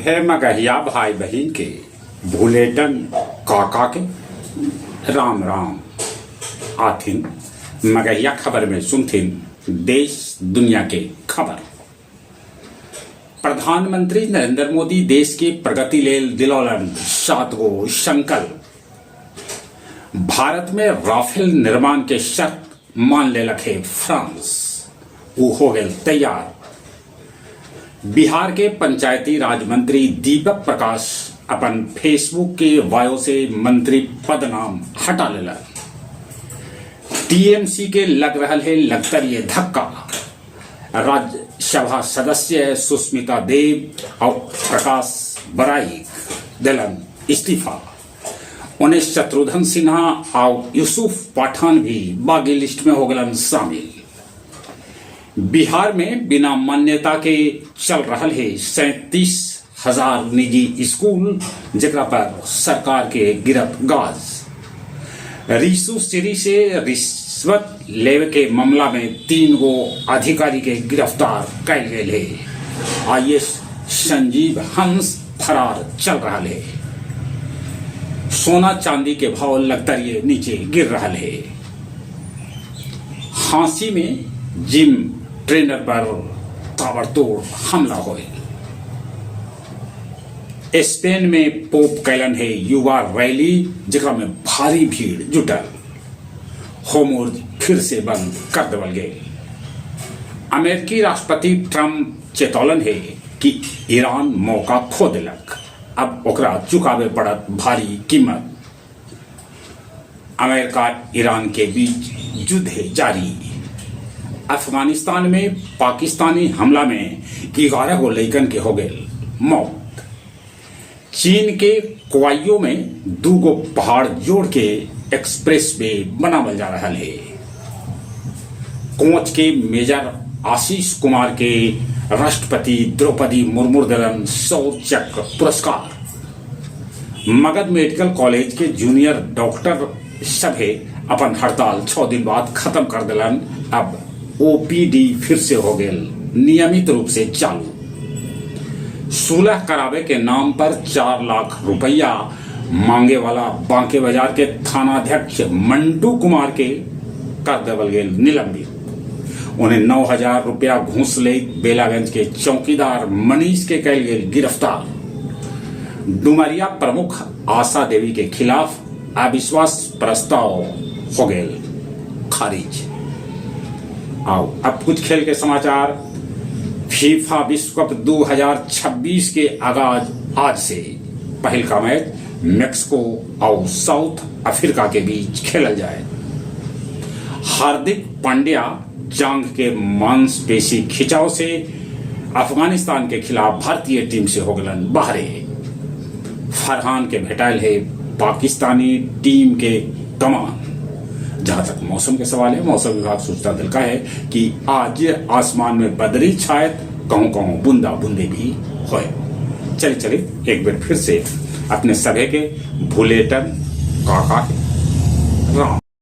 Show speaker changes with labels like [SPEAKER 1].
[SPEAKER 1] सभे मगहिया भाई बहिन के भुलेटन काका के राम राम। आथिन मगहिया खबर में सुनथिन देश दुनिया के खबर। प्रधानमंत्री नरेंद्र मोदी देश के प्रगति लेल दिलौलन 7 गो संकल्प। भारत में राफेल निर्माण के शर्त मान लेलक हे फ्रांस, ऊ हो गेल तैयार। बिहार के पंचायती राज मंत्री दीपक प्रकाश अपन फेसबुक के बायो से मंत्री पद नाम हटा लेलन। टीएमसी के लग रहल है लगतरिये धक्का। राज्यसभा सदस्य सुष्मिता देव और प्रकाश बराइक दिलन इस्तीफा। उन्हें शत्रुघ्न सिन्हा और यूसुफ पठान भी बागी लिस्ट में हो गलन शामिल। बिहार में बिना मान्यता के चल रहा है 37,000 निजी स्कूल, जेकरा पर सरकार के गिरफ्त गाज। रिसु सिरी से रिश्वत लेवे के मामला में 3 गो अधिकारी के गिरफ्तार कैल गेल है। आईएएस संजीव हंस फरार चल रहा है। सोना चांदी के भाव लगातार नीचे गिर रहा है। हांसी में जिम ट्रेनर पर ताबड़तोड़ हमला होए। स्पेन में पोप कैलन है युवा रैली, जेकरा में भारी भीड़ जुटल। होर्मुज फिर से बंद कर देवल गए। अमेरिकी राष्ट्रपति ट्रंप चेतौलन है कि ईरान मौका खो दिलक, अब ओकरा चुकावे पड़त भारी कीमत। अमेरिका ईरान के बीच युद्ध है जारी। अफगानिस्तान में पाकिस्तानी हमला में 11 गो लइकन के हो गए मौत। चीन के क्वाइयो में 2 गो पहाड़ जोड़ के एक्सप्रेस वे बनावल जा रहा है। कोच के मेजर आशीष कुमार के राष्ट्रपति द्रौपदी मुर्मू दिलन शौर्य चक्र पुरस्कार। मगध मेडिकल कॉलेज के जूनियर डॉक्टर सभे अपन हड़ताल 6 दिन बाद खत्म कर दिलन। अब ओपीडी फिर से हो गए नियमित रूप से चालू। सुलह करावे के नाम पर 4 लाख रुपया मांगे वाला बांके बाजार के थानाध्यक्ष मंटू कुमार के कर देवल गेल निलंबित। उन्हें 9,000 रुपया घूस ले बेलागंज के चौकीदार मनीष के कैल गेल गिरफ्तार। डुमरिया प्रमुख आशा देवी के खिलाफ अविश्वास प्रस्ताव हो गए खारिज। आओ अब कुछ खेल के समाचार। फीफा विश्व कप 2026 के आगाज आज से। पहल का मैच मेक्सिको और साउथ अफ्रीका के बीच खेलल जाए। हार्दिक पांड्या जांघ के मांसपेशी खिंचाव से अफगानिस्तान के खिलाफ भारतीय टीम से हो गलन बाहरे। फरहान के भेटाइल है पाकिस्तानी टीम के कमान। जहां तक मौसम के सवाल है, मौसम विभाग सूचना दिलका है कि आज आसमान में बदरी छायत, कहूं कहूं बूंदा बूंदी भी होए। चलिए चलिए एक बार फिर से अपने सभे के भुलेटन काका के